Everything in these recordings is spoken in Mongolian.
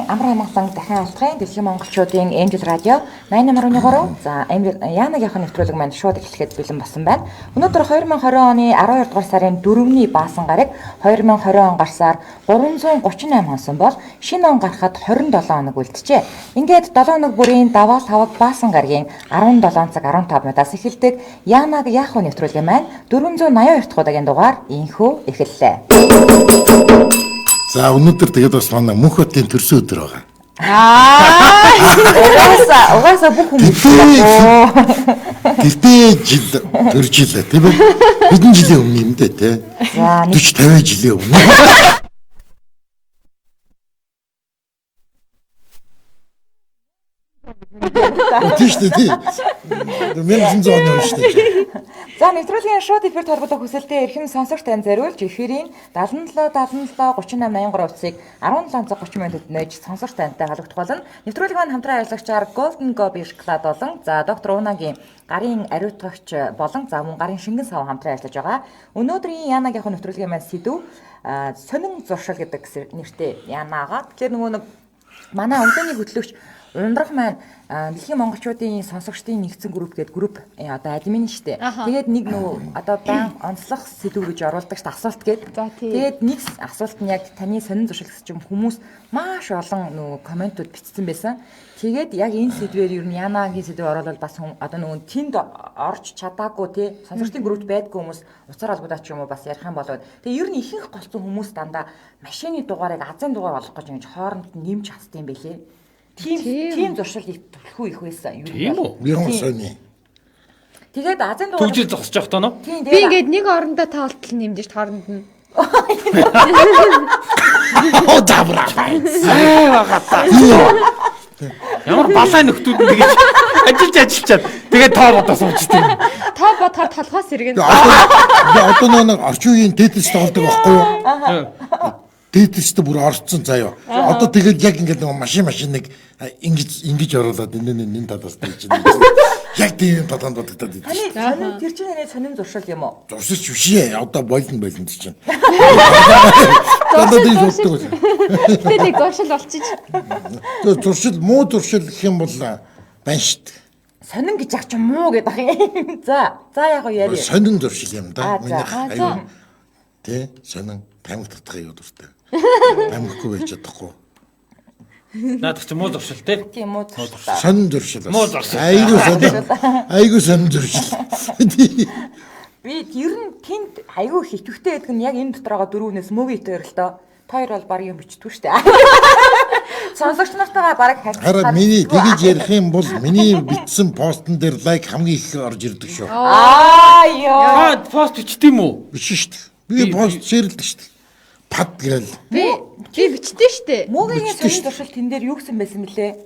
амар амгалан дахин алтгын дэлхийн монголчуудын Angel Radio 88.3 за Яанагийнх нь нэвтрүүлэг маань шууд эхлэхэд бэлэн болсон байна. Өнөөдөр 2020 оны 12 дугаар сарын 4-ний баасан гараг 2020 он гарсаар 338 хонсон бол шинэ он гарахад 27 хоног үлджээ. Ингээд 7 хоног бүрийн даваа таваг баасан гарагийн 17 цаг 15 минутаас эхэлдэг Яанаг яах вэ нэвтрүүлэг маань 482 дахь удаагийн дугаар инхүү эхэллээ. За өнөөдөр тэгээд бас манай мөнх хотын төрсөн өдөр байгаа. Угаасаа бүх хүмүүс Гэртээ жил төрж илээ тийм ээ. Хэдэн жилийн өмнө юм дээ те. За нэг 40 50 жилийн өмнө. Тийм шүү дээ тий. 1900 оны өмнө шүү дээ. За нэвтрүүлгийн шууд эфирт холбогдох хүсэлтэд эрхэм сонсогч тань зориулж эфирийн 77 77 38 83 утсыг 17 цаг 30 минутад нээж сонсогч тантай холбогдох болно. Нэвтрүүлэг маань хамтран ажиллагчаар Golden Gobi шоколад болон за доктор Унагийн гарын ариутгагч болон за мөн гарын шингэн сав хамтран ажиллаж байгаа. Өнөөдрийн Янагийн нэвтрүүлгийн маань сэдв сонин зуршил гэдэг нэртэй Янаага. Тэгэхээр нөгөө нэг манай өглөөний хөтлөгч Ундрах маань дэлхийн монголчуудын сонсогчдын нэгдсэн групп гэдэг групп одоо админ штэ. Тэгээд нэг нөгөө одоо байн онцлог сэдв гэж оруулдаг штэ асуулт гээд. Тэгээд нэг асуулт нь яг таны сонин зуршил гэсэн чинь хүмүүс маш олон нөгөө комментууд бичсэн байсан. Тэгээд яг энэ сэдвээр ер нь Янагийн сэдв оруулал бас одоо нөгөө тэнд орж чадаагүй тий сонсогчдын группт байдгүй хүмүүс уцаар холбогдоод ч юм уу бас ярих юм болоод. Тэгээд ер нь ихэнх голцсон хүмүүс дандаа машины дугаарыг азын дугаар болгох гэж ингэж хооронд нь нэмж хасдаг юм бэлээ. Тийм зуршил их түлхүү их байсан. Тийм үү? Мянган сони. Тэгээд азын дугаар Түгжил зогсож явах тоо нөө? Тийм Би ингээд нэг орондоо таалтал нэмж шít хооронд нь. Оо забраа. Ай багата. Ямар балай нөхдүүд нь тэгэж ажиллаж ажиллачаад тэгээд тоо бодоо суучдаг. Тоо бодохоор толгоос иргэн. Одоо нэг орчин үеийн Tetris тоглодог байхгүй юу? Tetris-т бүр орцсон заяа. Одоо тэгээд яг ингээд нэг машин нэг ингэж оруулаад энэ талаас тийж. Яг тийм юм талаанд бодогдоод идэв. Таны сонин тэр чинь нэ сонин зуршил юм уу? Зуршилч биш ээ. Одоо болно чинь. Одоо тийм шууддаг. Тэр нэг зуршил болчих. Зуршил муу зуршил гэх юм бол байна шүү дээ. Сонин гэж яах чи муу гэдэг ах юм. За яг уу яри. Сонин зуршил юм да. Миний аюу. Тэ сонин тамхи татах аюу дуртай. Тамхигүй байж чадахгүй. Наадах чи муу зуршил те. Тийм муу зуршил. Сонин зуршил. Муу зуршил. Айгуу сонин. Айгуу сонин зуршил. Би ер нь тэнд айгуу их итгэвтэй гэдэг нь яг энэ дотор байгаа дөрөвнөөс мөгийн итвэр л доо. Та хоёр бол баг юм бичдэггүй шүү дээ. Сонсогч нартайгаа баг харьцах. Хараа миний тэгэж ярих юм бол миний бичсэн постн дээр лайк хамгийн их орж ирдэг шүү. Аа ёо. Та пост бичдэг юм уу? Биш шүү дээ. Би пост шеэрлдэг шүү дээ. Пад гээл. Би бичдээ штэ. Мөгийн сонин зуршил тэн дээр юу гэсэн байсан бэлээ?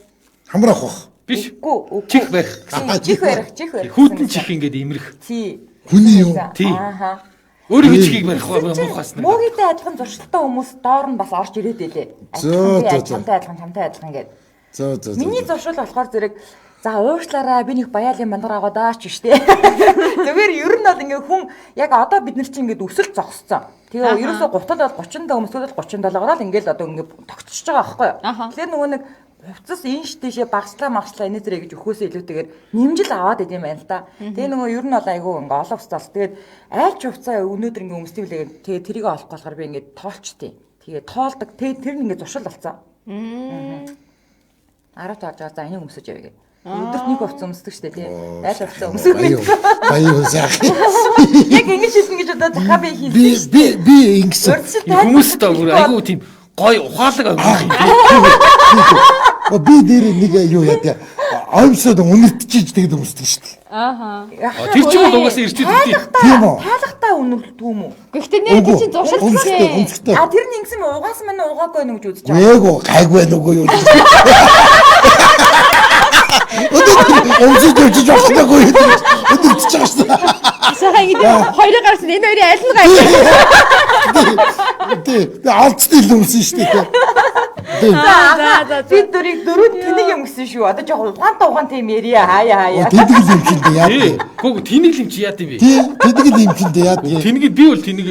Хамрах бах. Биш. Үгүй. Чих барих. Чих барих, чих барих. Хүйтэн чих ингээд имрэх. Тий. Хүний юм. Тий. Ааха. Өөрийнхөө чихийг барих муухаас нэг. Мөөгийтэй адилхан зуршилтай хүмүүс доор нь бас орж ирээд байлээ. Зөө. Чамтай адилхан, чамтай адилхан гээд. Зөө. Миний зуршил болохоор зэрэг за уушлаараа би нэг баяалын мандар агаач штэ. Зүгээр ер нь бол ингээ хүн яг одоо бид нар чинь ингээд өсөлт зогсцсон. Тэгээ ерөөсө гутал бол 30 даа өмсгөл 37-оор л ингээл одоо ингээ тогтсож байгаа байхгүй юу. Тэгэхээр нөгөө нэг хувцас инш тийшээ багслаа магслаа энэ зэрэг гэж өхөөсөө илүүтэйгээр нэмжил аваад идэм байна л да. Тэгээ нөгөө ер нь бол айгүй ингээ олон хувцас. Тэгээд айл ч хувцаа өнөөдөр ингээ өмсдөг лээ. Тэгээ тэрийг олохгүй болохоор би ингээ тоолчтیں۔ Тэгээ тоолдог. Тэгээ тэр нь ингээ зуршил болсон. 10 тоолж байгаа. За энийг өмсөж явъя гэ. Өдөрт нэг хувцас өмсдөг штэ тий. Айл хувцас өмсөх. Баян сайхан. Яг ингэж хэлнэ гэж одоо захаа би хийсэн. Би ингэсэн. Хүмүүс та бүр айгүй тийм гой ухаалаг айгүй. Би дээр нэг юу яа. Оймсод үнэртчихэж тэгээд өмсдөг штэ. Ааха. Тэр чинь бол угаасаа ирчүүд үгүй. Тийм үү? Таалахтаа үнэрлдэг юм уу? Гэхдээ нэр тэр чинь зуршил өмсдөг. А тэр нь ингэсэн мэ угаасан мань угаагүй нү гэж үзэж байгаа. Ээгүү гайгүй нүгөө юу. Өмсөж өмсөж болохгүй өдөртөж байгаа шүү дээ. Асаага ингэ хоёрыг гарсан энэ хоёрын аль нь гайгүй. Тий. Би алдсан л өмсөн шүү дээ. Тийм. За за би дөрийг дөрөв тэнэг юм гэсэн шүү. Одоо жоохон ухаантай ухаантай юм ярья. Хаяа хаяа. Тэнэг л юм чинь яа. Тий. Гүг тэнэг л юм чи яа тийм бэ? Тий, тэнэг л юм чинь яа. Тэнэг би бол тэнэг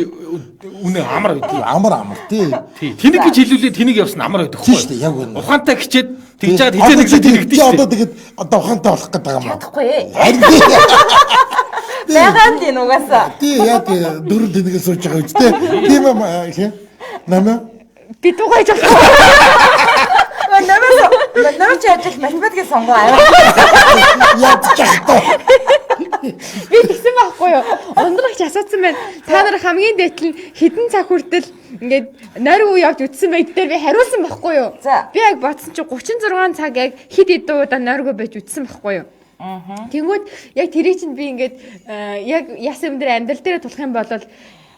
үнэ амар байдаг. Амар амар тий. Тий. Тэнэг гэж хэлүүлээ тэнэг явсан амар байдаг Тийм шүү дээ, яг үнэ. Ухаантай хичээд тэгж жаад хизээ нэг тэнэгдэн Чи шүү одоо дээ. тэгээд одоо ухаантай болох гэдэг юм аа. Чадахгүй. Харин тий. Байгаа нь тийм угаасаа. Тий, яа тий дөрөв тэнэг сууж байгаа үстэй. Тийм юм хэ. Намаа Би дугайж болохгүй. Намаас намаас чи ажил математикийн сонгоо аяа. ядчих тоо. Би тэгсэн байхгүй юу? Ундрагч асуусан байна. Та нар хамгийн дээд нь хэдэн цаг хүртэл ингээд нойр үе явж үтсэн байд дээр би хариулсан байхгүй юу? За. Би яг бодсон чи 36 цаг яг хэд хэдэн удаа нойргүй байж үтсэн байхгүй юу? Тэнгүүд яг тэрийг чинь би ингээд яг яс юм дээр амьдрал дээр тулах юм бол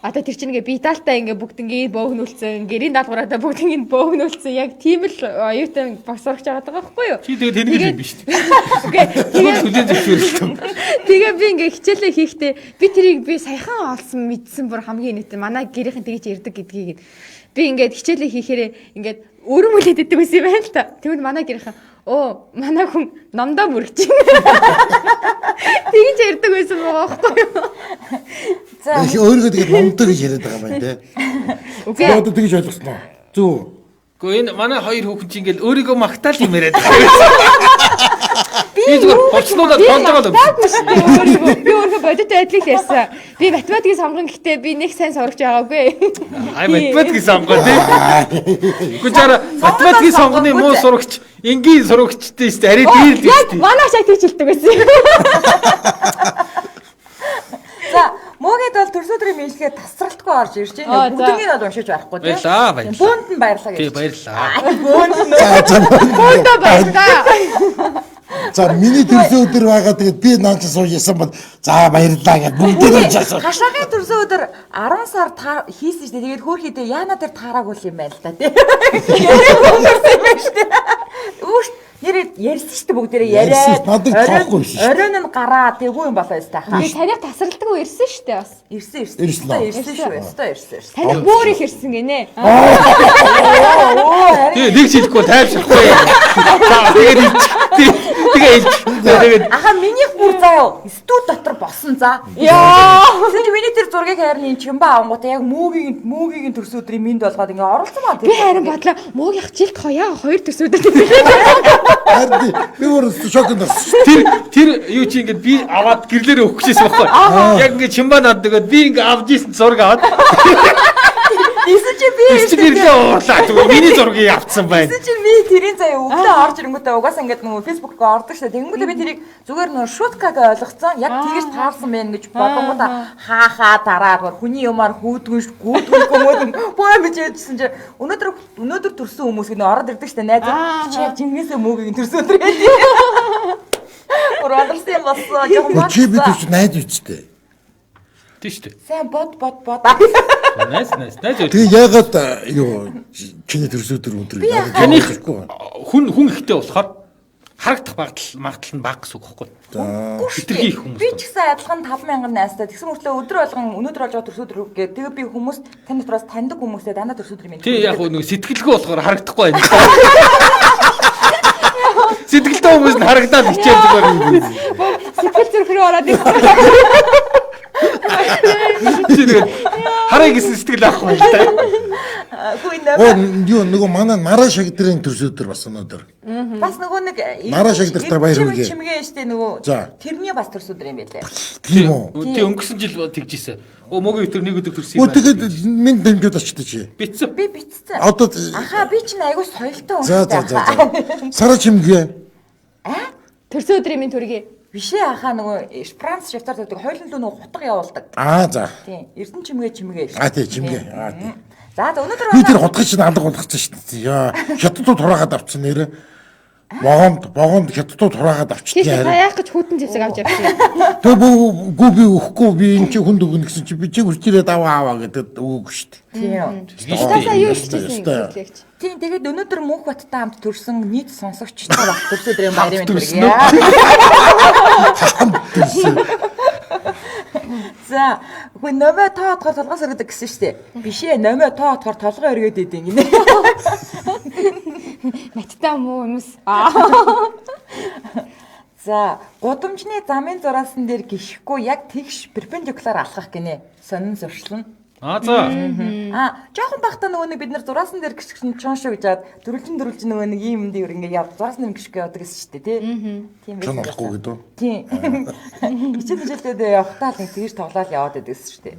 одоо тэр чинь ингээ биталтай ингээ бүгд ингээ бөөгнүүлсэн, гэрийн даалгавраадаа бүгд ингээ бөөгнүүлсэн. Яг тийм л оюутан багс сурагч байгаа байхгүй юу? Чи тэгээд тэнэг л юм биш үү? Үгүй Тэгээд хүлээн зөвшөөрөлт. Тэгээ би ингээ хичээлээ хийхдээ би тэрийг би саяхан олсон мэдсэн бүр хамгийн нийт манай гэрийнхэн тэгж ярьдаг гэдгийг би ингээд хичээлээ хийхээрээ ингээд өрөмөлөд идэг байсан юм байна л та. Тэгвэл манай гэрийнхэн оо манай хүн номдоо мөрөж байна. Тэгж ярьдаг байсан байгаа байхгүй юу? За Их өөрийгөө тэгээд номтой гэж яриад байгаа юм байна те. Үгүй. Би одоо тэгж ойлгосноо. Зүг. Гэхдээ энэ манай хоёр хүүхэн чинь ингээл өөрийгөө магтаал юм яриад байгаа. Би зүгээр болцнуудаа тоолж байгаа л юм. Таагүй шүү дээ өөрийгөө. Би өөрийгөө бодит байдлыг л ярьсан. Би математикийг сонгон гэхдээ би нэг сайн сурагч байгаагүй. Ай математикийг сонгоо тий. Үгүй чара математикийг сонгоны муу сурагч, энгийн сурагчтай шүү дээ. Арай дээр л Яг шүү дээ. манай шаг тийч хэлдэг байсан. За муугээд бол төрсөн өдрийн мэдлэгээ тасралтгүй орж ирж Аа, байна. за. Бүгднийг нь бол уншиж барахгүй тийм. Баярлаа, баярлалаа. Бөөнд нь баярлаа гэж. Тий, баярлалаа. Бөөнд нь. За за. Бөөндөө баярлалаа. За миний төрсөн өдөр байгаа тэгээд би наа чи сууж ясан бол за баярлалаа гэж бүгдийг нь жаасан. Хашаагийн төрсөн өдөр 10 сар хийсэн шүү дээ. Тэгээд хөөрхийдээ яана дээр таараагүй юм байна л да тий. Өнгөрсөн юм байна шүү дээ. Үүш нэрээ ярьсан шүү дээ бүгдээрээ Ярьсан яриад. шүү, надад тоохгүй байсан шүү дээ. Оройн нь гараа тэггүй юм болоо өстэй хаа. Би таних тасралтгүй ирсэн шүү дээ бас. Ирсэн ирсэн. Ирсэн үү? Ирсэн шүү. Өстой ирсэн ирсэн. Таних бүр их ирсэн гинэ. Оо харин Тий, нэг шилэхгүй тайвшрахгүй. За тэгээд илч. Тий, тэгээ илч. Тэгээд Аха минийх бүр заяа студ дотор босон за. Яа. Тэгсэн чи миний тэр зургийг харин энэ чимба авангуудаа яг мөөгийн төрсөн өдрийн минь болгоод ингээ оруулсан ба. Би харин бодлоо муугийнх жилд хоёа хоёр төсөөдөд байсан. Харин би бүр шоконд орсон шүү. тэр тэр юу чи ингээд би аваад гэрлээрээ өгөх гэжсэн байхгүй. Яг ингээд чимба над өгөөд би ингээд авч ийсэн зураг аваад Тэгсэн чи би тэр чи гэрлээ уурлаа. Тэгвэл миний зургийг авцсан байна. Тэгсэн чи би тэрийн заяа өглөө орж ирэнгүүтээ угаасаа ингээд нөгөө Facebook-г ордог шүү дээ. Тэнгүүтээ би тэрийг зүгээр нөгөө шуткаг ойлгоцсон. Яг тэгэж таарсан байх гэж бодонгуудаа хаа хаа дараа бүр хүний юмар хүүдгүн гүүдгүн гомод боо бичээжсэн чи өнөөдөр төрсөн хүмүүс гэнэ ороод ирдэг шүү дээ. Найз чи яг жинхнээсээ мөөгийг төрсөн өдөр гэдэг. Бүр аларсан юм болсон. Жоохон Чи би бодсон. тэр чи найз үсттэй. Тий шүү дээ. Сайн бод бод бод. Найс найс найз. Тэгээ яагаад юу чиний төрсөн өдөр өндөр Таних хүн хүн ихтэй болохоор харагдах магадлал нь бага гэсэн үг байхгүй. Хитрхи их хүмүүс. Би ч гэсэн адилхан 5000 найзтай. Тэгсэн мөртлөө өдөр болгон өнөөдөр болж байгаа төрсөн өдөр гэдэг. Тэгээ би хүмүүс тань дотроос таньдаг хүмүүсээ дандаа төрсөн өдөр минь. Тий яг нэг сэтгэлгүй болохоор харагдахгүй байна. Сэтгэлтэй хүмүүс нь харагдаад хичээл зүгээр. Сэтгэл зүрх рүү ороод ирсэн. Чи тэгээд хараа гэсэн сэтгэл авахгүй юм л та. Үгүй Оо нэ. юу нөгөө манай нараа шагдрын төрсөн өдөр бас өнөөдөр. Бас нөгөө нэг Нараа шагдартай баяр хүргэе. Чимгээ штэ нөгөө За. тэрний бас төрсөн өдөр юм байлээ. Тийм үү? Тий өнгөрсөн жил тэгж ийсэн. Оо мөгийн өдөр нэг өдөр төрсөн юм. Өө тэгээд минь дамжууд очтой чи. Битсэн. Би битцсэн. Одоо Аха би чинь айгүй соёлтой за хүн за за за. Сара чимгээ. Төрсөн өдрийн минь төргий. Биш ээ ахаа нөгөө Франц Швейцар гэдэг хойлон лүү нөгөө хутга явуулдаг. Аа за. Тийм. Эрдэн чимгээ чимгээ шүү. Аа тий чимгээ. Аа тий. За за өнөөдөр Би тэр хутгыг чинь алга болгоцсон шүү дээ. Яа, хятадууд хураагаад авчихсан нэрэ. Богонд хятадууд хураагаад Тийш авчихсан та харин. яах гэж хүүтэн зэвсэг авч явсан. Тэг бүү би өгөхгүй би энэ чи хүнд өгнө гэсэн чи би чи хүрч ирээд аваа аваа гэдэг өгөөгүй шүү дээ. Тийм. Таасаа юу илчээсэн Ёстой. гэхлэгч. Тийм тэгээд өнөөдөр мөнх баттай хамт төрсэн нийт сонсогчтой баг төрсөн өдрийн баярын мэнд төрсөн хүргье. За үгүй номоо тоо отгоор толгоос өргөдөг гэсэн шүү дээ. Биш ээ номоо тоо отгоор толгой өргөд идэв гинэ. Маттай муу юмс. За, гудамжны замын зураасан дээр гიშхгүй яг тэгш перпендикуляр алхах гинэ. Сонин зуршил нь. Аа за. Аа, жоохон бахта нөгөө нэг бид нар зураасан дээр гიშгсэн чон шүү гэж хаад дөрвөлжин нөгөө нэг ийм юм дээр ингээ яв зураасан дээр гიშгүй явдаг гэсэн шүү дээ, тий? Тийм Чон олохгүй гэдэг үү? Тийм. Хичээл хичээлдээ явахтаа л нэг тэгж тоглоал яваад байдаг гэсэн шүү дээ.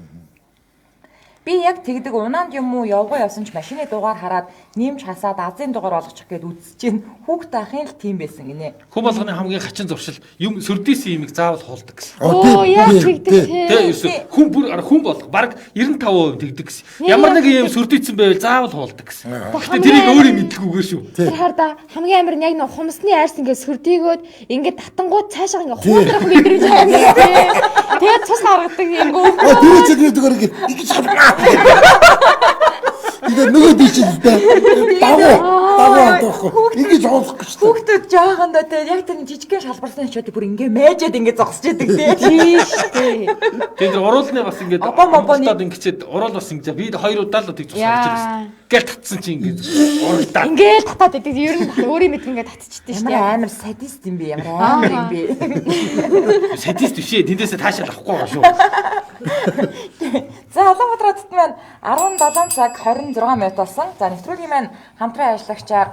Би яг тэгдэг унаанд юм уу явгаа явсан ч машины дугаар хараад нэмж хасаад азийн дугаар олгочих гээд үзэж чинь хүүхд ахын л тийм байсан гинэ. Хүн болгоны хамгийн хачин зуршил юм сөрдийсэн юмыг заавал хуулдаг гэсэн. Оо яг тэгдэг Тэ тий. ерөөсө хүн бүр ара хүн болох баг 95% тэгдэг гэсэн. Ямар нэг юм сөрдийсэн байвал заавал хуулдаг гэсэн. Гэтэ тэрийг өөрөө мэдлгүйгээр шүү. Тэр харда хамгийн амар нь яг нэг хумсны айрс ингээд сөрдийгөөд ингээд татангууд цаашаа ингээд хуулах мэдрэмж амар тий. Тэгээд цус гаргадаг юм гоо. Аа тэр чинь зүгээр ингэ ингэж хаваа. Тэгээ нөгөө тийч л дээ. Дагуу дагуу авахгүй. Ингэж хуулахгүй шүү дээ. Хүүхдүүд жоохондоо те яг тэр жижигхэн шалбарсан хичээд бүр ингээ майжаад ингээ зогсож идэг те. Тийм шүү дээ. Тэгээд тэр уруулны бас ингээд Обо мобоны- амталтад ингэчээд уруул бас ингэж би хоёр удаа л тэгж тусгаж Яа. ирсэн. Гэл татсан чи ингээд урагдаад. Ингээд татаад идэг. Ер нь өөрийн мэд ингээд татчихдээ шүү Ямар дээ. амар садист юм бэ? Ямар амар юм бэ? Садист биш ээ. Тэндээсээ таашаал авахгүй байгаа шүү. За Улаанбаатар хотод маань 17 цаг 26 минут болсон. За нэвтрүүлгийн маань хамтран ажиллагчаар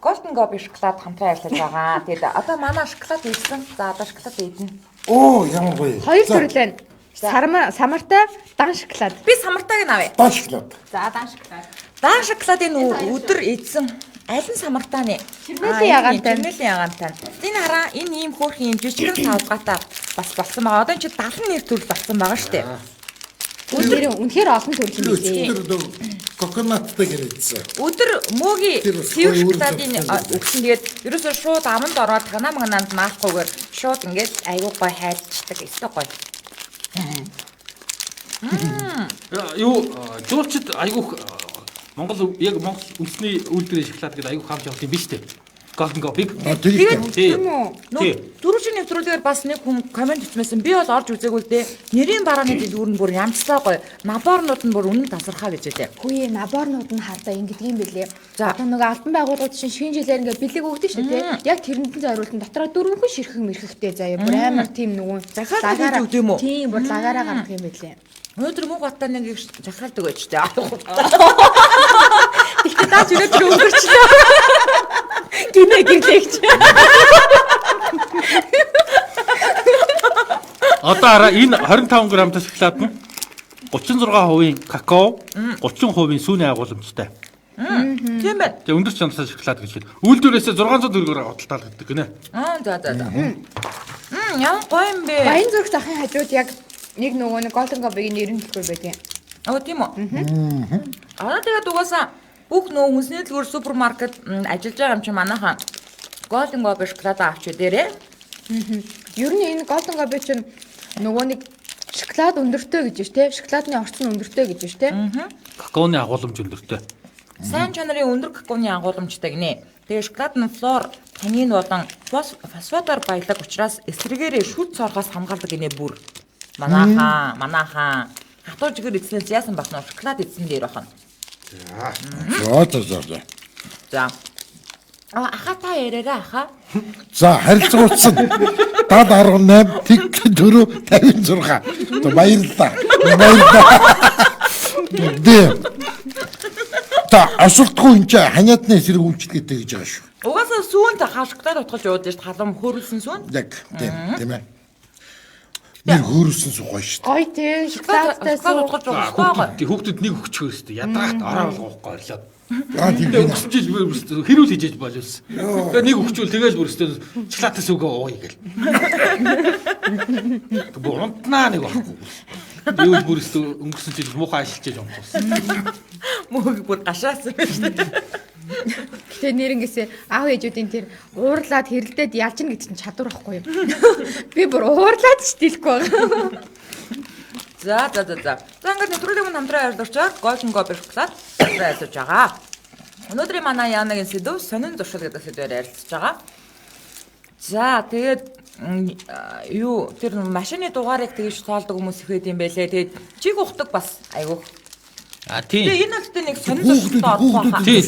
Golden Gobi шоколад хамтран ажиллаж байгаа. Тэгээд одоо манай шоколад идсэн. За одоо шоколад идэнэ. Оо ямар гоё. Хоёр төрөл байна. Сарма самартай дан шоколад. Би самартайг нь авъя. Дан шоколад. За дан шоколад. Дан шоколадын өдөр идсэн. Аль нь самартай нэ? Чирмэлийн ягаантай. Чирмэлийн ягаантай. Энэ хараа энэ ийм хөөрхөн ийм жижигхэн савлгаатай бас болсон байгаа. Одоо энэ чи 70 нэр төрөл болсон байгаа шүү дээ. Үнэхээр үнэхээр олон төрөл юм билээ. Тэр коконаттай гэрээдсэн. Өдөр мөөгийн Тэр бас цэвэр гоё шоколадын өөрөөр татсан. өгсөн. Тэгээд ерөөсөө шууд аманд ороод танаа маганаанд маахгүйгээр шууд ингээд айгуу гой хайлчдаг. Өстой гой. Юу жуулчд айгүйх Монгол яг Монгол үндэсний үйлдвэрийн шоколад гэдэг айгүйх хамт явах юм биш үү? Golden Gobi. Аа тэр их. Тий. Тийм үү? Нөө дөрвөн нэвтрүүлгээр бас нэг хүн комент бичмээсэн. Би бол орж үзээгүй л дээ. Нэрийн барааны дэлгүүр нь бүр ямцлаа гоё. Наборнууд нь бүр үнэн тасархаа гэж байлээ. Хүү наборнууд нь хардаа ингэдэг юм билээ. За. Одоо нөгөө альбан байгууллагууд чинь шинэ жилээр ингээ бэлэг өгдөг шүү дээ. Яг тэрэнд нь зориулсан дотроо дөрвөн ширхэг мэрхэхтэй заяа. Бүр амар тийм нөгөө Захиалга хийж өгдөг юм уу? Тийм, бүр лагаараа гаргадаг юм билээ. Өнөөдөр мөнх баттаа нэг их захиалдаг байж тээ. Тэгтээ даач өнөөдөр өнгөрчлөө. Гинэ гэрлэгч. Одоо хараа энэ 25 г-тай шоколад нь 36% какао, 30% сүүний агуулмжтай. Тийм байна. Тэгээ өндөр чанартай шоколад гэж байна. Үйлдвэрээсээ 600 төгрөгөөр худалдаалагддаг гинэ. Аа за за за. Ямар гоё юм бэ? Баян зүрх захын хажууд яг нэг нөгөө нэг Golden Gobi-гийн нэрэн дэлгүүр байдаг. Оо тийм үү? Аа тэгээд угаасаа бүх нөө хүнсний дэлгүүр супермаркет ажиллаж байгаа юм чи манайхан Golden Gobi шоколад авч дээрээ. Ер нь энэ Golden Gobi чинь нөгөө нэг шоколад өндөртэй гэж шүү те. Шоколадны орцон өндөртэй гэж шүү те. Какаоны агуулмж өндөртэй. Сайн чанарын өндөр какаоны агуулмжтай гинэ. Тэгээ шоколад нь флор, танин болон фосфатаар баялаг учраас эсрэгээрээ шүд цоорхоос хамгаалдаг гинэ бүр. Манайхан, манайхан хатуу жигэр эзнээс яасан бах нь шоколад эзэн дээр бахна. За за за за. За. А аха та яриараа аха. За харилцан утас нь 70.8 тэг 4 56. За баярлалаа. Баярлалаа. Дэ. Та асуултгүй энэ чинь ханиадны эсрэг үйлчлэгээтэй гэж байгаа шүү. Угаасаа сүүн та хаа шоколад утгалж ууж шít халуун хөрөлсөн сүүн. Яг тийм тийм ээ. Нэр хөөрөлсөн сүү гоё шүү. Гоё те. Шоколадтай Шоколад сүү. утгалж уух хэрэгтэй. Хүүхдүүд хүүхдүүд нэг өгчхөө өстэй. Ядраахт ороо болгоохгүй орлоо. Аа тийм Тэгээ өнгөрсөн жил бүр өстэй хэрүүл хийжээж боловсон. Тэгээ нэг өгчүүл тэгэл бүр өстэй шоколадтай сүгэ ууя гэл. Бүр унтнаа нэг байхгүй. Юу бүр өстэй өнгөрсөн жил муухай ашилчээж унтсан. Мөг бүр гашаасан байж тээ. Гэтэ нэрнгээсээ аав ээжүүдийн тэр уурлаад хэрэлдээд ялжна гэдэг чинь чадвар байхгүй юу? Би бүр уурлаад ч дийлэхгүй байгаа. За за за за. За ингээд нэвтрүүлгийн мөн хамтран ажиллагчаар Golden Gobi шоколад хамтран ажиллаж байгаа. Өнөөдрийн манай Янагийн сэдв сонин зуршил гэдэг сэдвээр ярилцж байгаа. За тэгээд юу тэр машины дугаарыг тэгж тоолдог хүмүүс их байд юм байлээ. Тэгээд чиг ухдаг бас айгүйх А тийм. Тэгээ энэ бол тэ нэг сонин зуршилтай Хүүхдүүд- олох байхаа. Тий,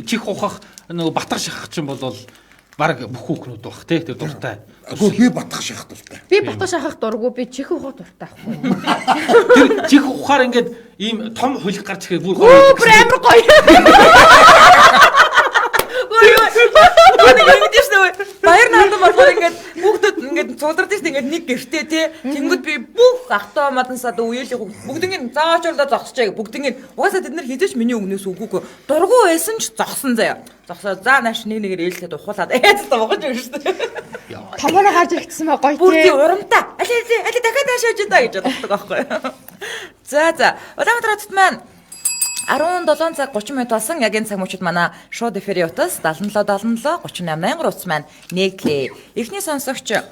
чих ухах нөгөө батар шахах чинь бол баг бүх хүүхнүүд баг тий, тэр дуртай. Үгүй би батгах шахах дуртай. Би батгах шахах дурггүй, би чих ухах дуртай байхгүй. Тэр чих ухахаар ингээд ийм том хулиг гарч ирэхээр бүр Өө бүр амар гоё. Өө нэг юм дээ шүү дээ. Баяр наандан болохоор ингээд хүүхдүүд ингээд цудардаг шүү дээ ингээд нэг гэртээ тий. Тэнгүүд би бүх ахтай мадан сад үеэлийг бүгднийг заачуулдаа зогсчээ бүгднийг угаасаа тэд нар хизээч миний өмнөөс үгүйгүй. Дургу байсан ч зогсон заяа. Зогсоо за нааш нэг нэгээр ээлжлээд ухуулаад ээж та ухаж өгнө шүү дээ. Томороо гарч ирчихсэн ба гоё Бүр тий тий. урамтай. Али али али дахиад хаашаа очиж та гэж боддог байхгүй. За за. Улаанбаатар хотод маань 17 цаг 30 минут болсон. Яг энэ цаг мөчид манай шууд эфирийн утас 77 77 38 83 утас маань нэгдлээ. Эхний сонсогч.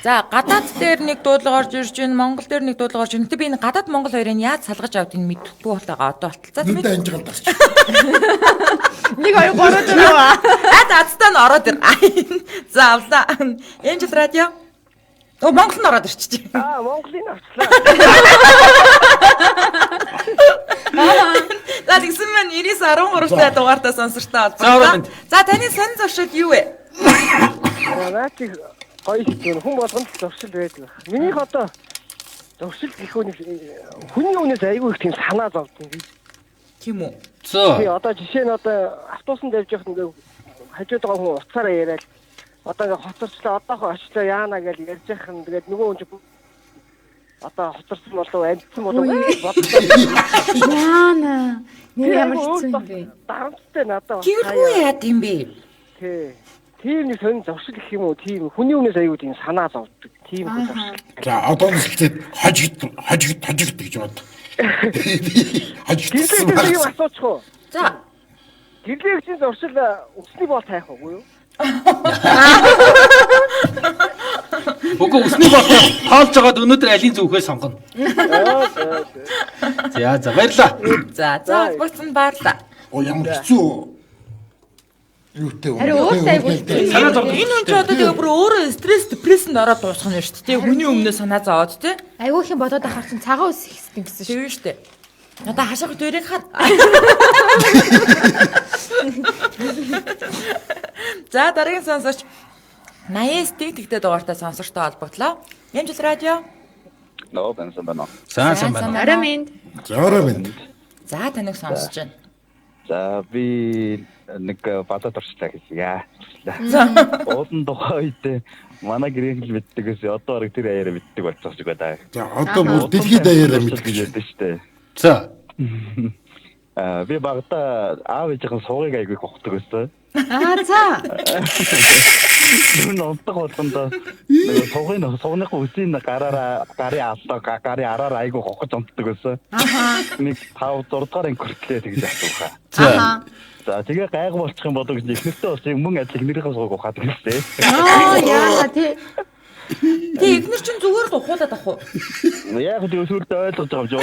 За гадаад дээр нэг дуудлага орж ирж байна, Монгол дээр нэг дуудлага орж ирнэ. Гэтэ би энэ гадаад Монгол хоёрыг яаж салгаж авдгийг мэдэхгүй болтойгоо одоо болтол. За Нүдэ мэд. анжигалд гарч. 1 2 3 4. Аа за азтай нь ороод ир. За авлаа. Angel Radio. Оо Монгол нь ороод ирчихжээ. Аа, Монголын авчлаа. За тэгсэн маань 99 13 та дугаартай сонсортой За, ороо холбоотой. минь. За таны сонь зуршил юу вэ? Наа чи гоё шүү. Хүн болгонд л зуршил байдаг. Минийх одоо зуршил гэх үнийг хүний үнээс айгүй их тийм санаа зовдсон гэж. Тийм үү? За. Би одоо жишээ нь одоо автобусанд явж байхад ингээ хажууд байгаа хүн уцаараа яриад одоо ингээ хоцорчлоо одоохоо очлоо яана гэж ярьж яхах нь тэгээд нөгөө хүн чинь одоо хоцорсон болов амтсан болов гэж бодлоо. Яана. Нэр ямар хэцүү юм бэ? Дарамттай надад бас Тэргүй яад юм бэ? Тий. Тийм нэг сонин зуршил гэх юм уу? Тийм хүний үнээс айгүй тийм санаа зовдөг. Тийм хүн зуршил. За одоо нь эхлээд хожигд хожигд хожигд гэж бод. Хожигдсан Гэрлээ юм байна. асуучих уу? За Гэрлэгчийн зуршил үсний бол тайх уугүй юу? Үгүй өсний болоо тоолж байгаад өнөөдөр алийн зөвхөө сонгоно. Аа, за, за. За за баярлаа. за за холбогдсон баярлаа. Оо ямар хэцүү. Юутай вэ? Харин өөртөө айгүй хэцүү. Санаа зовдөг. Энэ хүн ч одоо тэгээ бүр өөрөө стресс депрессэнд ороод дуусах нь шүү дээ. Хүний өмнөө санаа зовоод тий. Айгүй их юм бодоод ахаар чинь цагаан ус их хэсдэг гэсэн шүү. Тэр шүү дээ. Одоо хашаах дээрийг хар. За дараагийн сонсогч 89 тэг тэгтэй дугаартай сонсогчтой холбогдлоо. Ямжил радио. Нөө бэнсэн байна. За сайн байна. Орой минь. За орой минь. За таныг сонсож байна. За би нэг бадад орчлаа гэсэн. Уулын тухай үед манай гэрийн хэл мэддэг гэсэн. Одоо бараг тэр аяараа мэддэг болчих шиг байна. За одоо бүр дэлхийд даяараа мэддэг гэж байдаг шүү дээ. За. Аа би багада аав ээжийнхэн суугыг айгүй их ухдаг байсан. Аа за. Тэр нь унтах болгондоо нөгөө суугын суугныхаа үсийн гараараа гарын аллаа гарын араар айгүй хохож унтдаг байсан. Ахаа. Нэг 5 6 дугаар анги хүртлээ тэгж асууха. За. Ахаа. За тэгээ гайг болчих юм болов гэж эхнэртэй бас юм мөн адил эхнэрийнхээ сууг ухаад гэлээ. Аа яана тий. Тэг эхнэр чинь зүгээр л ухуулаад ах уу? Яг л өсвөрдөө ойлгож байгаа юм чи.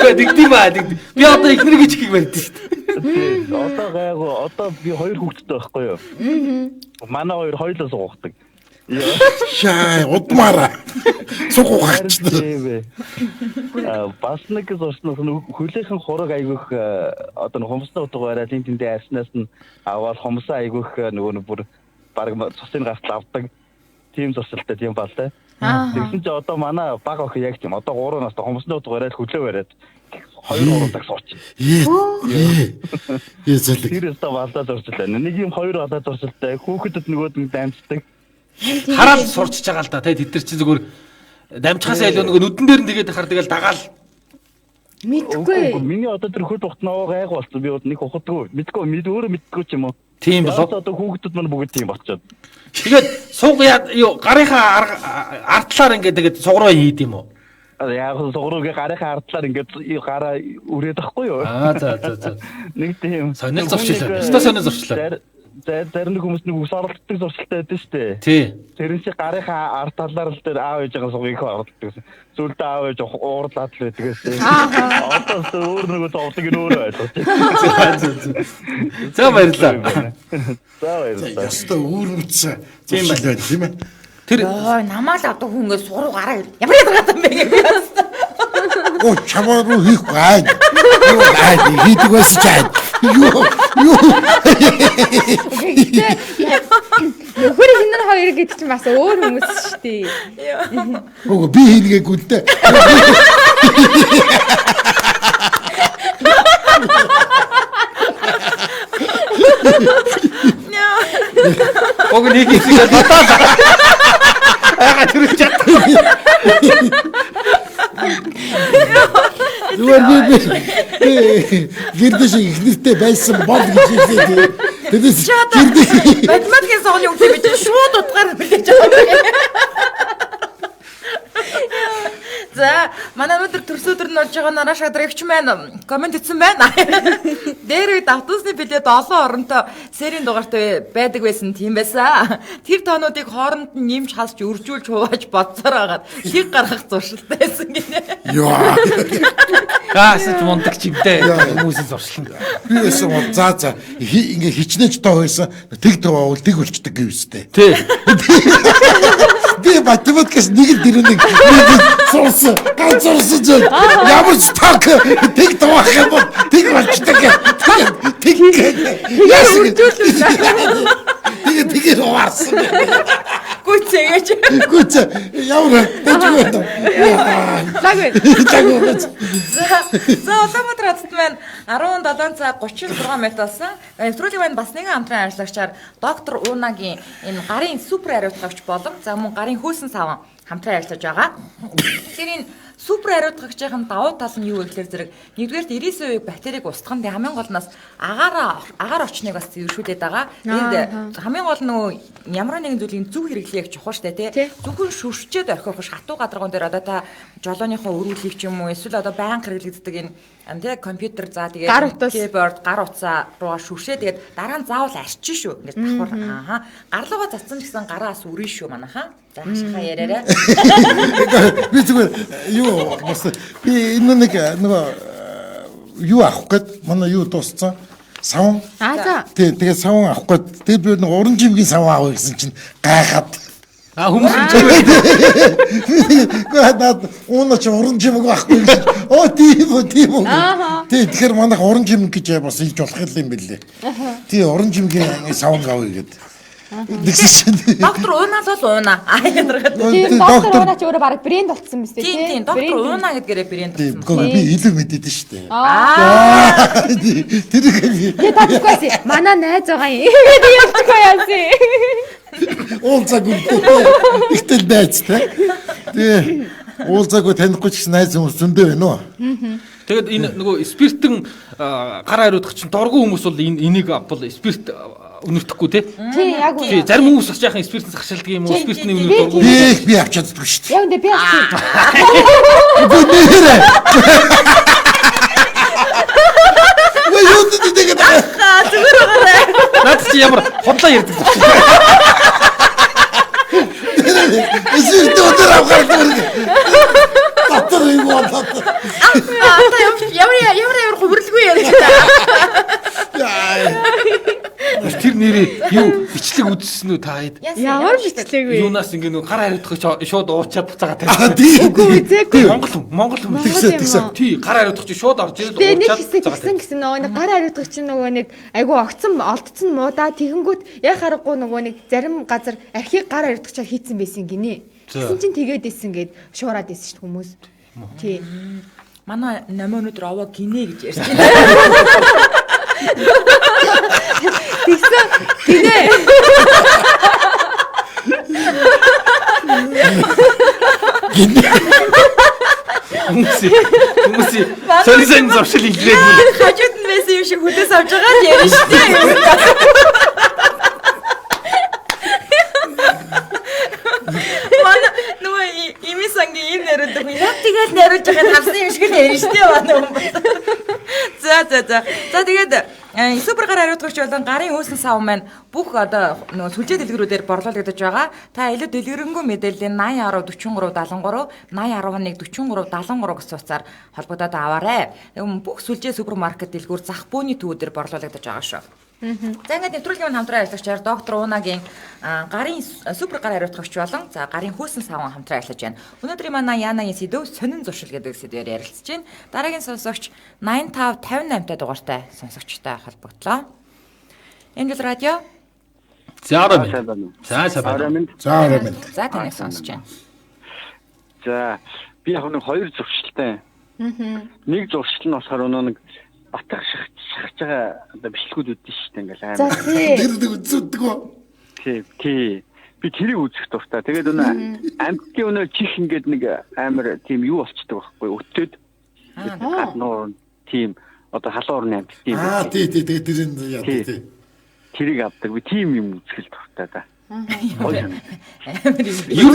Үгүй дэгдэм ба дэгдэм. Би одоо эхнэр гэж ихийг барьдсан шүү дээ. Тий. Одоо гайгүй одоо би хоёр хүүхэдтэй байхгүй юу? Аа. Манай хоёр хоёулаа суугдаг. Шай удмаараа. Суг ухаач. Тийм ээ. Аа бас нэг зурснаас нь хөлийнхэн хураг айгүйх одоо нэг хумсны утга бариад энэ тэндээ арснаас нь аваад хумсаа айгүйх нөгөө нэг бүр баг цусын гартал авдаг. Тийм зуршилтай тийм балтай. Тэгсэн чи одоо манай баг охин яг тийм одоо 3 настай хумсны утга бариад хөлөө бариад 2 3 цаг сууч. Ээ. Ээ зэлэг. Тэр өстө балдаа зуршил байна. Нэг юм хоёр балдаа зуршилтай. Хүүхэдэд нөгөөд нь дамждаг. Хараад сурчиж байгаа л да. Тэ тэд нар чи зүгээр дамжихаасаа илүү нөгөө нүдэн дээр нь тэгээд хахаар тэгэл дагаал. Мэдгүй. Үгүй, Миний одоо тэр хөл ухтнаа гайг болсон. Би бол нэг ухадгүй. Мэдгүй мэд өөрөө мэдгүй ч юм уу. Тийм болов. Одоо одоо хүүхдүүд маань бүгд тийм болчиход. Тэгээд сууг яа юу гарынхаа артлаар ингээд тэгээд суг руу хийд юм уу? Яг сугруугийн гарынхаа ардлаар ингээд гараа үрээд ахгүй юу? Аа за за за. Нэг тийм Сонин зуршил байна. Өстой сонин зуршил байна. Зарим нэг хүмүүс нэг ус оролддог зуршилтай байдаг шүү дээ. Тий. Тэр чинь гарынхаа ард талаар л дээр аав ээжийн сугийг их оролддог гэсэн. Зүйлдээ аав ээж уурлаад л байдаг гэсэн. Одоо ч өөр нөгөө зовлог нь өөрөө ойлгож За за за. За баярлалаа. байна. За баярлалаа. Ястай үүрмэц Тийм зуршил байна тийм ээ. Тэр Йоо, намайг л авдаг хүн ингээд суруу гараа ямар ядаргаатай юм бэ гэж би бас. Оо чамаа руу хийхгүй айн. Юу айн хийдэг байсан ч айн. Юу юу. Гэхдээ нөхөр хинэр хоёр гэдэг чинь бас өөр хүмүүс шүү дээ. Үгүй би хийгээгүй л дээ. Уг нэг хэсэг бодоод. Ага тэр чад. Зүгээр би би гэрдэш ихнэртэй байсан бол гэж хэлээ. Тэрнээс Чи одоо математикийн сургуулийн хүүхдээ би чинь шууд утгаар хүлээж авах. За, манай өнөөдөр төрс өдөр нь болж байгаа нараа шадрагч маань комент хийсэн байна. Дээр үед автобусны билет олон оронтой серийн дугаартай байдаг байсан тийм байсан. Тэр тоонуудыг хооронд нь нэмж хасч үржүүлж хувааж бодсоор агаад хиг гаргах зуршилтай байсан гинэ. Йоо. Гаас ч мундаг чимтэй хүмүүсийн зуршил. Би байсан бол за за ингээ хичнээн ч тоо байсан тэг тоо бол тэг болчдөг гэвстэй. Тий. Би математикаас нэг л дэрүүнийг сурсан. Ганц сурсан зүйл. Ямар ч тог тэг тоох юм бол тэг болчдөг. Тэг яасан. Тэгээ тэгээ хуваарсан. Гүцээгээч. Гүц ямар тэжгүй байна. Лаг байна. Лаг байна. За, за Улаанбаатар хотод маань 17 цаг 36 минут болсон. Нэвтрүүлгийн маань бас нэгэн хамтран ажиллагчаар доктор Унагийн энэ гарын супер ариутгагч болон за мөн гарын хөөсөн саван хамтран ажиллаж байгаа. Тэгэхээр энэ супер ариутгагчийн давуу тал нь юу вэ гэхээр зэрэг нэгдүгээрт 99% бактерийг устгах нь хамгийн гол нь бас агаар орчныг бас цэвэршүүлээд байгаа. Тэгээд хамгийн гол нь нөгөө ямар нэгэн зүйлийн зөв хэрэглээг чухал штэ тий. Зөвхөн шүршчээд орхих биш хатуу гадаргуун дээр одоо та жолооныхоо өрүүлгийг ч юм уу эсвэл одоо байнга хэрэглэгддэг энэ тий компьютер за тэгээд keyboard гар утсаа руугаа шүршээ тэгээд дараа нь заавал арчин шүү. Ингээд давхар ааха гарлуугаа татсан ч гэсэн гараас үрэн шүү манайхаа. За хашихаа яриарай. Би зүгээр юу бас би энэ нэг нөгөө юу авах гээд манай юу дууссан саван. Аа за. Тий тэгээд саван авах гээд тэгээд би нэг уран жимгийн саван авах гэсэн чинь гайхаад. А хүмүүс нь Гэхдээ над уuna чи уран жимэг байхгүй гэж. Оо тийм үү тийм үү. Тий тэгэхээр манайх уран жимэг гэж бас хэлж болох юм бэлээ. Тий уран жимгийн саван авъя гэдэг. Тэгсэн чинь доктор Уунаа л бол Уунаа. Аа ядаргаад. Тийм доктор Уунаа ч өөрөө баг брэнд болцсон биз дээ тий. Тийм доктор Уунаа гэдгээрээ брэнд болцсон. Тийм би илүү мэдээд шүү дээ. Аа. Тэр би таахгүй манай найз байгаа юм. Тэгээд явчихгүй яасан. Уулзаагүй. Ихтэл найз те. Тий. Уулзаагүй танихгүй ч гэсэн найз хүмүүс зөндөө байна уу? Тэгээд энэ нөгөө спиртэн гар ариутгах чинь доргу хүмүүс бол энийг бол спирт өнөртөхгүй те. Тий, яг үнэ. Тий, зарим хүмүүс бас жаахан спиртээс харшилдаг юм уу? Спиртний үнээр дургу. Би авч чаддаггүй шүү дээ. Яг үнэ би авч. Үгүй нэрээ. Вэ юу гэдэг вэ? Аа, зүгээр байгаарай. Наад чи ямар худлаа ярьдаг юм. Спирт өдөр авах гэдэг. Дотор юм болоод. Аа, та ямар ямар ямар хувирлгүй ярьж байна. Тэр нэрээ юу бичлэг үзсэн үү та хэд? Ямар бичлэг вэ? Юунаас ингээ нөө гар хариутгах шууд уучаад буцаага тавьсан. Үгүй үзээгүй. Монгол хүн тэгсэн тэгсэн. Тий, гар хариутгах чи шууд орж ирэл уучаад. Нэг хэсэг тэгсэн гэсэн нөгөө нэг гар хариутгах чинь нөгөө нэг айгу огцон олдсон муудаа тэгэнгүүт яг харахгүй нөгөө нэг зарим газар архийг гар хариутгачаар хийцэн байсан гинэ. Тэгсэн чинь тэгээд исэн гээд шуураад исэн шүү дээ хүмүүс. Тий. Манай номоо өнөөдөр овоо гинэ гэж ярьж байна. Тэгсэн гинэ. Гинэ. Хүмүүс сонин зуршил илрээд хажууд нь байсан юм шиг хүлээс авч байгаа л ярина шүү дээ. Манай нөгөө ими сангийн им нариулдаг хүн яг тэгэл нариулж байгааг харсан юм шиг л ярина шүү дээ манай хүн. За за за. За тэгээд супер гар хариуцлагч болон гарын хөөсөн сав маань бүх одоо нөгөө сүлжээ дэлгэрүүдээр борлуулагдаж байгаа. Та илүү дэлгэрэнгүй мэдээллийн 80 10 43 73 80 11 43 73 гэсэн утсаар холбогдоод аваарай. Бүх сүлжээ супермаркет дэлгүүр зах бөөний төвүүдээр борлуулагдаж байгаа шүү. За ингээд нэвтрүүлгийн маань хамтран ажиллагчаар доктор Унагийн гарын супер гар хариуцлагч болон за гарын хөөсөн саван хамтран ажиллаж байна. Өнөөдрийн манай Янагийн сэдв сонин зуршил гэдэг сэдвээр ярилцж байна. Дараагийн сонсогч 85 58 та дугаартай сонсогчтой холбогдлоо. Энгэл радио. За орой минь. За сайн байна. За орой минь. За таныг сонсож байна. За би яг нэг хоёр зуршилтай. Нэг зуршил нь болохоор нэг батг шахаж байгаа одоо бичлэгүүд үүдэн шүү дээ ингээл амар. Тэр нэг үздэг үү? Тий, тий. Би тэрийг үзэх дуртай. Тэгээд өнөө амьтны өнөө чих ингээд нэг амар тийм юу болчдөг байхгүй өтөд гаднуур тийм одоо халуун орны амьтд юм. Аа тий тий тий тэр яа тий. Тэрийг авдаг. Би тийм юм үзэх л дуртай да. Ер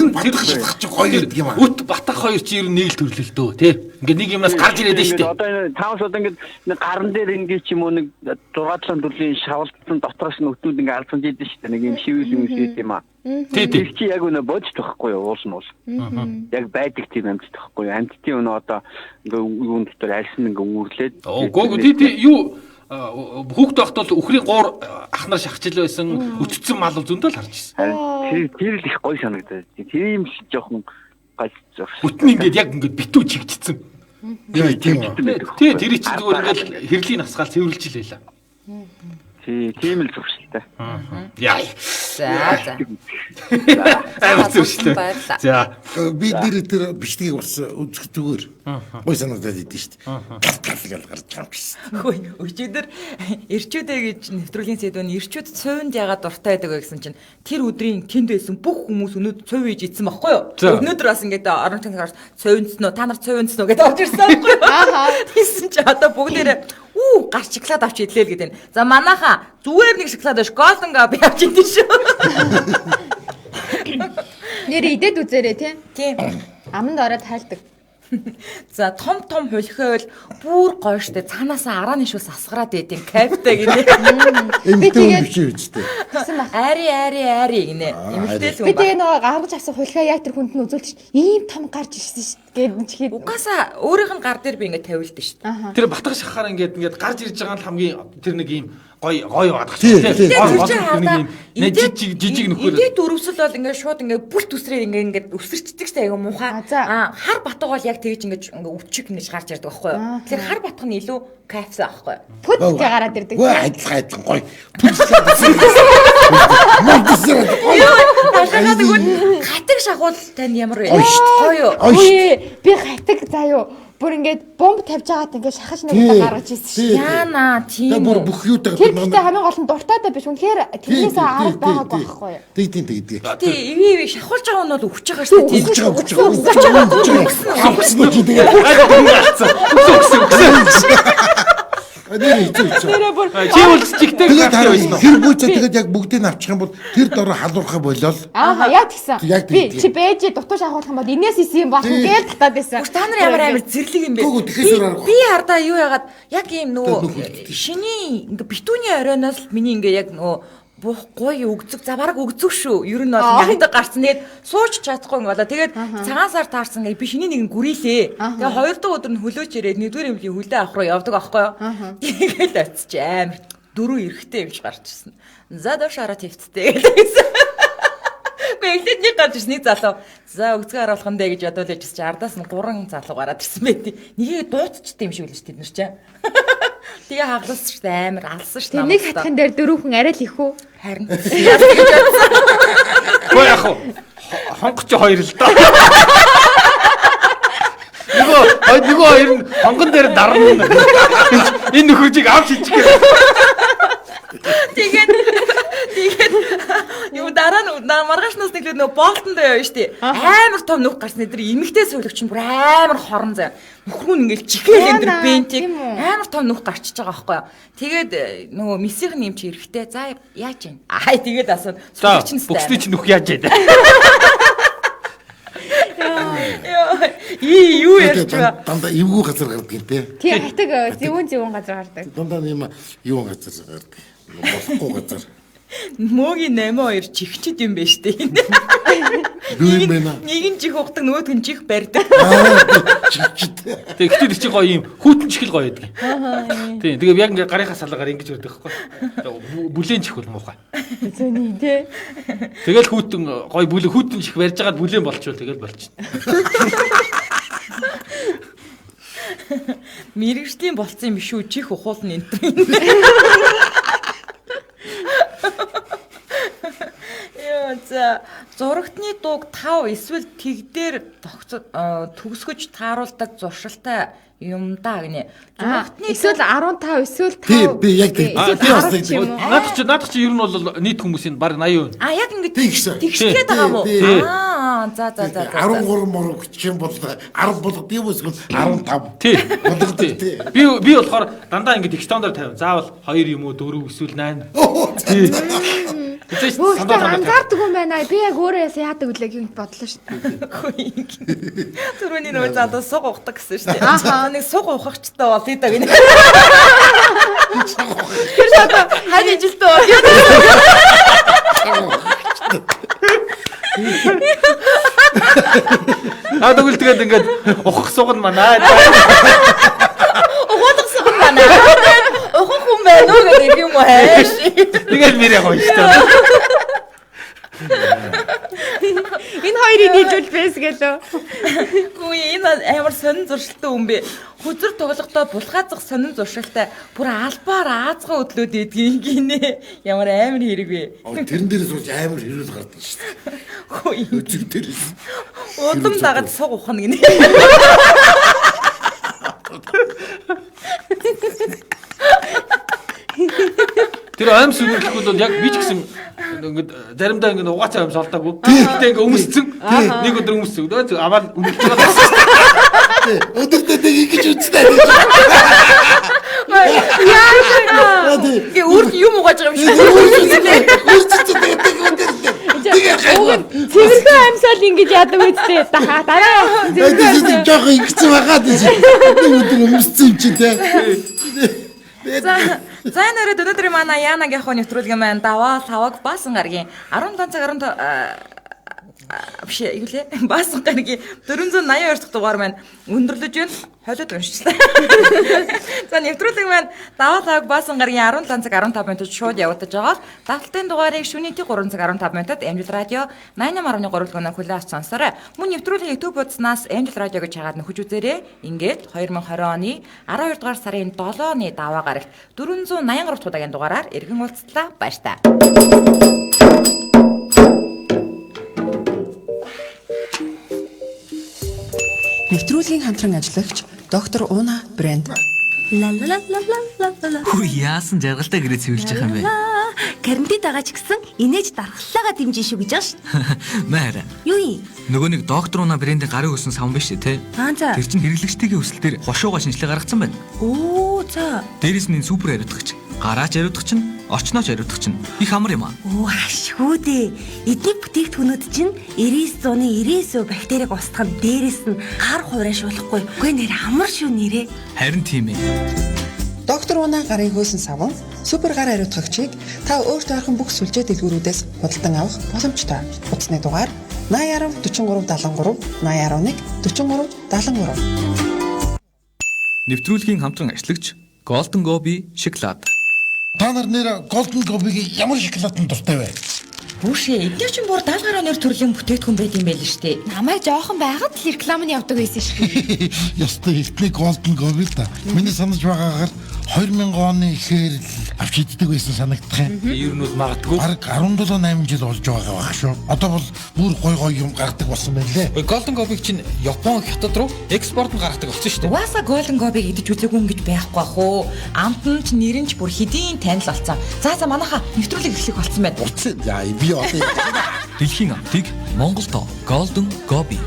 нь тэр шатах чи гоё гэдэг юм аа. Үт батах хоёр чи ер нь нэг л төрлөл дөө тий. Ингээд нэг юмнаас гарч ирээд нь шүү дээ. Одоо энэ таус одоо ингээд нэг гаран дээр ингээд ч юм уу нэг 6 7 төрлийн шавлтсан дотроос нь өтүүд ингээд алзамж идэв шүү дээ. Нэг юм шивэл юм шивэл юм аа. Тий тий. Тэр чи яг өнөө бодит байхгүй юу уул нь уул. Яг байдаг тийм амьтд байхгүй юу. Амьтдын өнөө одоо ингээд юун дотор альсан ингээд үүрлээд. Үгүй тий тий юу хүүхд байхад бол үхрийн гуур ах нар шахчихл байсан, өтцсөн мал зөндөл харж ирсэн. Тэр л их гоё санагдаад. Тийм л жоохон гал зурш. Бүтэн ингээд яг ингээд битүү чигжсэн. Тийм үү. Тий, тэр чинь зүгээр ингээд хэрлийн асгаал цэвэрлж л байлаа. Тий, тийм л зуршилтай. Яа. За за. Амар зуршилтай. За. Би тэр бичлэгийг бас үзэх зүгээр. Гой санагдаад идэв шүү дээ. Гал гал гал гарч байгаа юм шиг. Хөөе, өчигдөр эрчүүдээ гэж нэвтрүүлгийн сэдв нь эрчүүд цувинд ягаад дуртай байдаг вэ гэсэн чинь тэр өдрийн тэнд байсан бүх хүмүүс өнөөдөр цув хийж идсэн байхгүй юу? Өнөөдөр бас ингээд орон цагаар цувиндсэн үү? Та нар цувиндсэн үү гэдээ орж ирсэн байхгүй юу? Аа. Тэгсэн чи одоо бүгдээрээ үү гар шоколад авч идлээ л гэдэг. За манайхаа зүгээр нэг шоколад биш Golden Cup авч идэв шүү. Нэр идэд үзээрэй тий. Тийм. Аманд ороод хайлдаг. За том том хулхиол бүр гоё штэ цаанаасаа арааны шүүс асгараад байдیں۔ Кайфтай гинэ. Би тэгээд бичээ үстэй. Ари ари ари гинэ. Эмэгтэй л хүн. Би тэгээ нөгөө гаргаж авсан хулхиа яг тэр хүнд нь үзүүлж ийм том гарч ирсэн шүү дээ гэд чихээд. Угаасаа өөрийнх нь гар дээр би ингэ тавилдээ шүү дээ. Тэр батга шахахаар ингээд ингээд гарч ирж байгаа нь хамгийн тэр нэг ийм гоё гоё гадагш тийм. Тэр нэг жижиг жижиг нөхөр. Эдээ дөрвсөл бол ингээд шууд ингээд бүлт үсрээ ингээд ингээд үсэрчдэг штэ айгу муухай. Аа хар батга бол яг тэгж ингээд ингээд өвчиг ингэж гарч ирдэг байхгүй юу? Тэгэхээр хар батга нь илүү кайфсан байхгүй юу? Пүт гэ гараад ирдэг. Үгүй адилхан адилхан гоё. Пүт. Модсэр гоё. Ташаад тэгвэл хатаг шахуул тань ямар вэ? Гоё. Үгүй би хатаг заа юу. Бүр ингээд бомб тавьж байгаад ингээд шахаж нэг удаа гаргаж ирсэн шүү. Яна тийм. Тэр бүр бүх юутай. Тэр гэхдээ хамгийн гол нь дуртайтай биш. Үнэхээр тэрнээс арга байгаагүй байхгүй юу? Тэг тийм тэг тийм. Тий, ивэ ивэ шахуулж байгаа нь бол өвч байгаа шүү дээ. Өвч байгаа, өвч байгаа, өвч байгаа, өвч байгаа. Өгсөн өгсөн. Нэр хэцүү хэцүү. Чи бол жигтэй гарч байсан. Тэр бүцээ тэгээд яг бүгдийг нь авчих юм бол тэр дороо халуурхаа болол. Аа яг тэгсэн. Би чи бэж дутуу шахуулах юм бол энэс исэн юм болно гэж татаад байсан. Та нар ямар амар зэрлэг юм бэ? Би хардаа юу яагаад яг ийм нөгөө шиний ингээ битүүний оройноос л миний ингээ яг нөгөө бух гоё өгзөг за бараг өгзөг шүү. Ер нь бол яндаг гарцсан. Тэгээд сууч чадахгүй юм болоо. Тэгээд цагаан сар таарсан гэж би шиний нэгэн гүрийлээ. Тэгээд хоёр дахь өдөр нь хөлөөч ирээд нэгдүгээр эмнэлгийн хөлөө авах руу явдаг аахгүй юу. Тэгээд очиж амар дөрөв эрэхтэй юмш гарч ирсэн. За доош хараа твттэй гэсэн. Гэхдээ эхлээд нэг гарч ирсэн нэг залуу. За өгзгөө харуулах нь дээ гэж бодвол яжсэн чи ардаас нь гурван залуу гараад ирсэн байт. Нэгийг дууцчихдээ юм шиг л ш тэд нар чи. Тэгээ хагласан шүү дээ амар алсан шүү дээ. Нэг хатхан дээр дөрвөн хүн арай л их үү? Харин. Гоо яах вэ? Хонгоч хоёр л доо. Нөгөө хоёр нь хонгон дээр дарна. Энэ нөхөржийг авч ичих гээ. Тэгээд юу дараа нь маргаашнаас нэглээд нөгөө болтонд явна шүү дээ. Амар том нүх гарсан. Тэр эмэгтэй суулгч нь бүр амар хорон заяа. Нөхөр нь ингээл чихээл энэ дэр бентиг амар том нүх гарчиж байгаа байхгүй юу. Тэгээд нөгөө мисийнх нь юм чи эрэхтэй. За яаж юм? Аа тэгээд асуу. Суулгч нь бүксний чи нүх яаж яа. Ий юу ярьж байгаа? Дандаа эвгүй газар гардаг юм те. Тий хатаг зэвүүн газар гардаг. Дандаа юм юу газар гардаг. Болохгүй газар. Мөөгийн 8-2 чихчэд юм байна штэ. Юу юм бэ наа? Нэг нь чих ухдаг, нөгөөх нь чих барьдаг. Чихчтэй. Тэгээ гэтээ тэр чинь гоё юм хүүтэн чихэл гоё байдаг. Тийм. Тэгээ яг ингээ гарынхаа салаагаар ингэж өрдөг байхгүй. Бүлээн чих бол муухай. Зөний тий. Тэгэл хүүтэн гоё бүлэн хүүтэн чих барьж байгаад бүлээн болчвол тэгэл болчихно. Мэргэжлийн болцсон юм биш үү? Чих ухуулна энэ. Йоо за зурагтны дууг 5 эсвэл тэг дээр төгсгөж тааруулдаг зуршилтай юм да гинэ. Зурагтны Эсвэл 15 эсвэл 5. Тий, би яг тэг. Эсвэл Би бас 10 ч тэг. юм уу? Наадах чи ер нь бол нийт хүмүүсийн бараг 80%. А яг ингэ Тэгсэн. тэгшгээд байгаа юм уу? Тий, тий. Аа за за за за. 13 морог гэх юм бол 10 болго тийм үү эсвэл 15. Тий. Болгодог тий. Би болохоор дандаа ингэ тэгш тоон дээр тавина. Заавал 2 юм уу 4 эсвэл 8. Тий. Тэгээс Хөөе, сандаа тавина. анзаардаг юм байна. Би яг өөрөө яасан яадаг үлээ гинт бодлоо шүү дээ. Түрүүний нөгөө залуу суг ухдаг гэсэн шүү дээ. Аа нэг суг ухагчтай болъё да гинэ. Тэр одоо хань ижилтэй болъё. Аа тэгвэл тэгээд ингээд ухах суг нь манаа. Угуулах суг нь байна. Ухах хүн байна уу гэдэг юм уу хайш. Тэгэл мэрэ гоё шүү дээ. Энэ хоёрыг нийлүүл бэс гэлөө. Үгүй энэ амар сонин зуршилтай хүн бэ. Хөзөр тоглохдоо булгаазах сонин зуршилтай бүр албаар аазгаа хөдлөөд идгийг гинэ. Ямар амар хэрэг вэ? Тэрэн дээрээс болж амар хэрүүл гардаг шүү дээ. Хөөе. Өчиг дээрээс. Удам дагаад суг ухна гинэ. Тэр оймс үнэрлэхгүй бол яг би ч гэсэн ингээд заримдаа ингээд угаацаа оймс олдоогүй. Гэхдээ ингээд өмсцэн. Нэг өдөр өмсцэн. Тэгээд аваад үнэрлэж байгаа. Өдөртөө тэг ингэж үзнэ. Яа. Ингээ өөр юм угааж байгаа юм шиг. Цэвэрхэн амьсгал ингэж яадаг үстэй. Дараа Тэгээд жоохон ингэсэн байгаа гэж. Нэг өдөр өмссөн юм чи те. За энэ өрөөд өнөөдрийн манай Янагийн ах нэвтрүүлгийн маань даваа лаваг баасан гаргийн 17 цаг 15 биш юу лээ баасан гаргийн 482 дахь дугаар маань өндөрлөж байна. Холиод уншчлаа. За нэвтрүүлэг маань даваа лаваг баасан гаргийн 17 цаг 15 минутад шууд явагдаж байгаа. Давталтын дугаарыг шөнийн 3 цаг 15 минутад Angel Radio 88.3 дэлгүүнээр хүлээн авч сонсоорой. Мөн нэвтрүүлгийн YouTube хуудаснаас Angel Radio гэж хагаад нөхөж үзээрэй. Ингээд 2020 оны 12 дугаар сарын 7-ны даваа гарагт 483 дахь удаагийн дугаараар эргэн уулзлаа. Баяр таа. Нэвтрүүлгийн хамтран ажиллагч доктор Уна брэнд. Ла ла ла ла ла ла ла. Хүү яасан жаргалтай гэрээ цэвэрлж байгаа юм бэ? Карантин дагаа ч гэсэн инээж дархлаагаа дэмжин шүү гэж ааш. Маараа. Юу юм? Нөгөө нэг доктор Уна брендийн гарын өсөн савн биш үү те? Аа за. Тэр чинь хэрэглэгчдийн өсөл дээр хошууга шинжилгээ гаргацсан байна. Оо за. Дээрээс нь энэ супер ариутгагч, гараач ариутгагч нь, орчнооч ариутгагч нь их амар юм аа. Оо ашгүй дээ. Эдний бүтээгдэхүүнүүд чинь 99.99% бактерийг устгах нь дээрээс нь гар хувраашуулахгүй. Үгүй нэр амар шүү нэрээ. Харин тийм ээ. Доктор Уна гарын хөөсөн савн супер гар ариутгагчийг та өөртөө ойрхон бүх сүлжээ дэлгүүрүүдээс худалдан авах боломжтой. Утасны дугаар 80 10 43 73 80 11 43 73. Нэвтрүүлгийн хамтран ажиллагч Golden Gobi шоколад. Та нар нэр Golden Gobi-гийн ямар шоколаданд дуртай вэ? Бүшээ эдгээр чинь бүр 70 гаруй нэр төрлийн бүтээгдэхүүн байт юм байл шүү дээ. Намайг жоохон байхад л реклам нь явдаг байсан шүү. Ястай эртний Golden Gobi л да. Миний санаж байгаагаар 2000 оны ихээр л авч иддэг байсан санагдах юм. Ер нь бол магадгүй. Бараг 17 8 жил болж байгаа байх шүү. Одоо бол бүр гой гой юм гаргадаг болсон байна лээ. Golden Gobi-г чинь Япон, Хятад руу экспорт нь гаргадаг болсон шүү дээ. Угаасаа Golden Gobi-г идэж үзээгүй юм гэж байхгүй бах уу. Амт нь ч нэр нь ч бүр хэдийн танил болсон. За за манайха нэвтрүүлэг эхлэх болсон байна. Утсан. За би одоо Дэлхийн амтыг Монголдо Golden Gobi.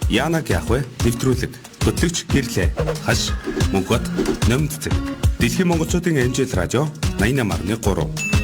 Янаг яах вэ? Нэвтрүүлэг. Хөтлөгч гэрлээ. Хаш, Мөнхбат, Номцэцэг. Дэлхийн монголчуудын амжилт радио 88.3.